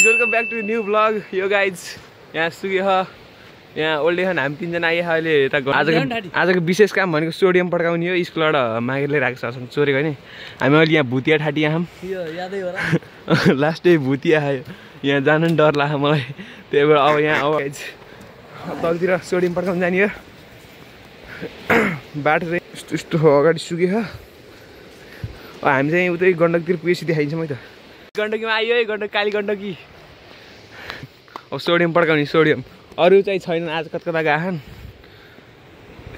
Welcome back to new blog. यो गाइज यहाँ सुगे यहाँ ओल्डेखन हामी तिनजना आइए अहिले यता आजको विशेष काम भनेको सोडियम पड्काउने हो। स्कुलबाट मागेर ल्याइरहेको छ चोरेको होइन। हामी अहिले यहाँ भुतिया ठाटिया खाम लास्टै भुतिया आयो। यहाँ जानु नि डर लाग्यो मलाई, त्यही भएर अब यहाँ अब गाइज तलतिर सोडियम पड्काउनु जाने हो। बाटो चाहिँ यस्तो अगाडि सुक्यो। हामी चाहिँ उतै गण्डकतिर पुगेपछि देखाइदिन्छौँ है त। गण्डकीमा आइयो है, गण्डक काली गण्डकी। अब सोडियम पड्काउने सोडियम अरू चाहिँ छैन। आज कता कता गएछन्।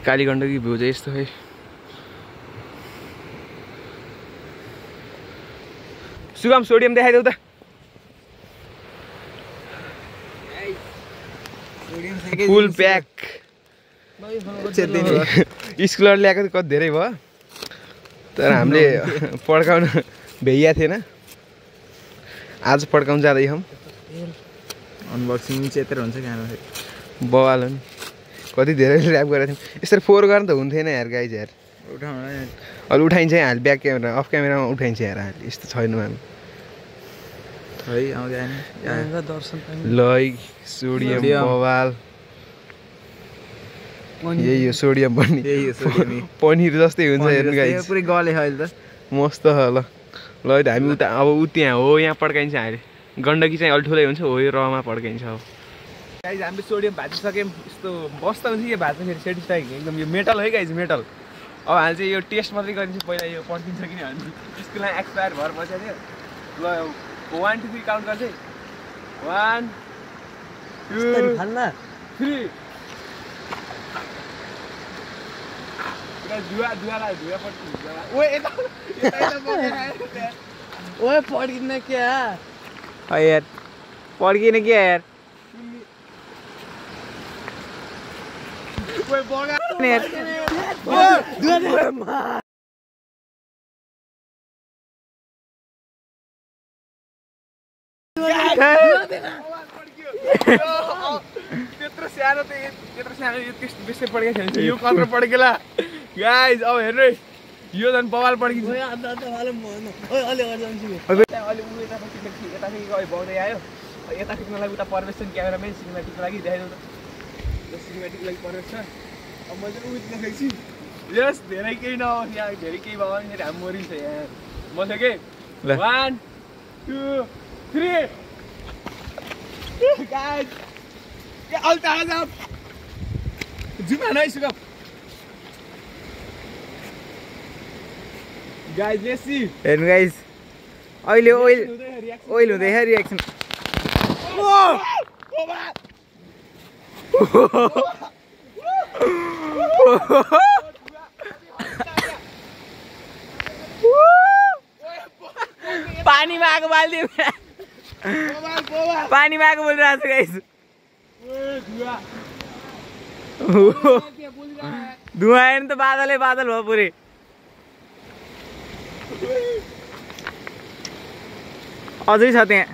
काली गण्डकी भ्यू चाहिँ यस्तो है। सुगम सोडियम देखाइदेऊ त। फुल प्याक स्कुलबाट ल्याएको त कति धेरै भयो, तर हामीले पड्काउन भ्याइया थिएन। आज पड्काउनु जाँदैछौँ। अनबक्सिङ चेतेर हुन्छ कहाँ बवाल हो नि, कति धेरै ऱ्याप गरेको थियौँ। यसरी फोहोर गर्न त हुन्थेन यार गाइज यार। अहिले उठाइन्छ हाल ब्याक क्यामेरा अफ क्यामेरामा उठाइन्छ यार। यस्तो छैनौँ हामी है। दर्शन ल सोडियम बवाल यही हो सोडियम पनि। पनिर जस्तै हुन्छ हेर्नु गाइज। पुरै गले अहिले त मस्त ल ल हामी उता अब त्यहाँ हो यहाँ पड्काइन्छ अहिले। गण्डकी चाहिँ अलि ठुलै हुन्छ, हो यो रमा पड्काइन्छ। अब गाइज हामीले सोडियम भाजिसक्यौँ। यस्तो मस्त हुन्छ कि भाज्दाखेरि सेटिस्फाइङ एकदम। यो मेटल है गाइज मेटल। अब हामीले चाहिँ यो टेस्ट मात्रै गरिन्छ, पहिला यो पड्किन्छ कि हामी यसको लागि एक्सपायर भएर बसेको थियो। ल 1 2 3 काउन्ट गर्छ। 1 2 3 ओए पड्किन क्या यार, पड्किन क्या यार। त्यत्रो सानो बेसी पड्केको छैन। यो कत्रो पड्केला गाइज। अब हेर्नु है, यो झन् बवाल पड्किन्छ। बग्दै आयो यता खिच्नलाई उता पर्वेश क्यामेरामै सिनेमेटिकको लागि देखाइदेऊ त। सिनेमेटिकको लागि पर्वेश छ। अब मैले चाहिँ उयो देखाइछु। यस धेरै केही नहोस्, यहाँ धेरै केही भयो भने हामी मरिन्छ यहाँ। म के 1 2 3 गाइज अल्टा जाम जुमा नै सुगम गाइज। लेट्स सी हेर्नु गाइज, अहिले ओइल हुँदैछ रिएक्सन। पानीमा आगो बाल्दियो, पानीमा आगो बोलिरहेको छु गाइज। धुवा आयो नि त, बादलै बादल भयो पुरै। अझै छ त्यहाँ।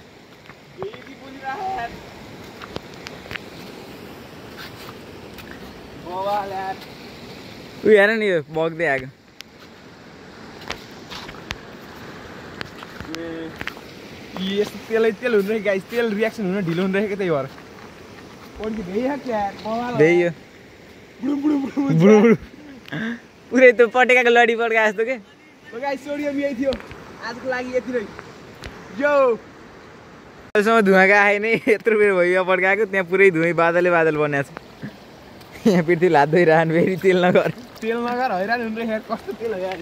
उयो हेर नि, यो बग्दै आएको। यस्तो तेल हुँदो रहेछ गाइस। तेल रिएक्सन हुन ढिलो हुँदो रहेछ कि, त्यही भएर पुरै त्यो पटेकाको लडी पड्का जस्तो के। सोडियम यही थियो आजको लागि, यति नै। यो अहिलेसम्म धुवाको आए नै यत्रो बेर भयो यहाँ पड्काएको। त्यहाँ पुरै धुवै बादलै बादल बनाएको छ। यहाँ पृथ्वी हात धोइरहनु, फेरि तेल नगर हैरान हुनु रहेछ। कस्तो तेल हो यार।